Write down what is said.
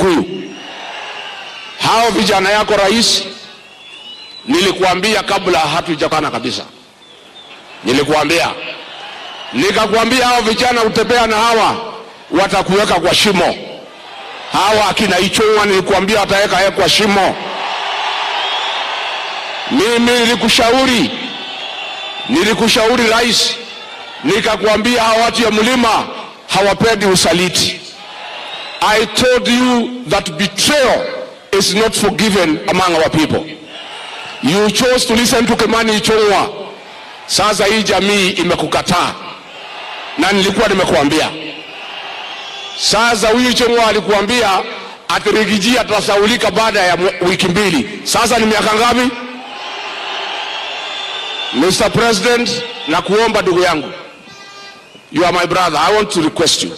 Kikuyu. Hao vijana yako, rais, nilikuambia kabla hatujakana kabisa, nilikuambia, nikakuambia hao vijana utembea na hawa watakuweka kwa shimo. Hawa akina Ichung'wa nilikuambia wataweka yeye kwa shimo. Mimi nilikushauri, nilikushauri rais, nikakuambia hawa watu ya mlima hawapendi usaliti. I told you that betrayal is not forgiven among our people. You chose to listen to Kimani Ichung'wa. Sasa hii jamii imekukataa, na nilikuwa nimekuambia. Sasa huyu Ichung'wa alikuambia ati Riggy G atasahaulika baada ya wiki 2. Sasa ni miaka ngapi? Mr. President, nakuomba ndugu yangu, you are my brother. I want to request you.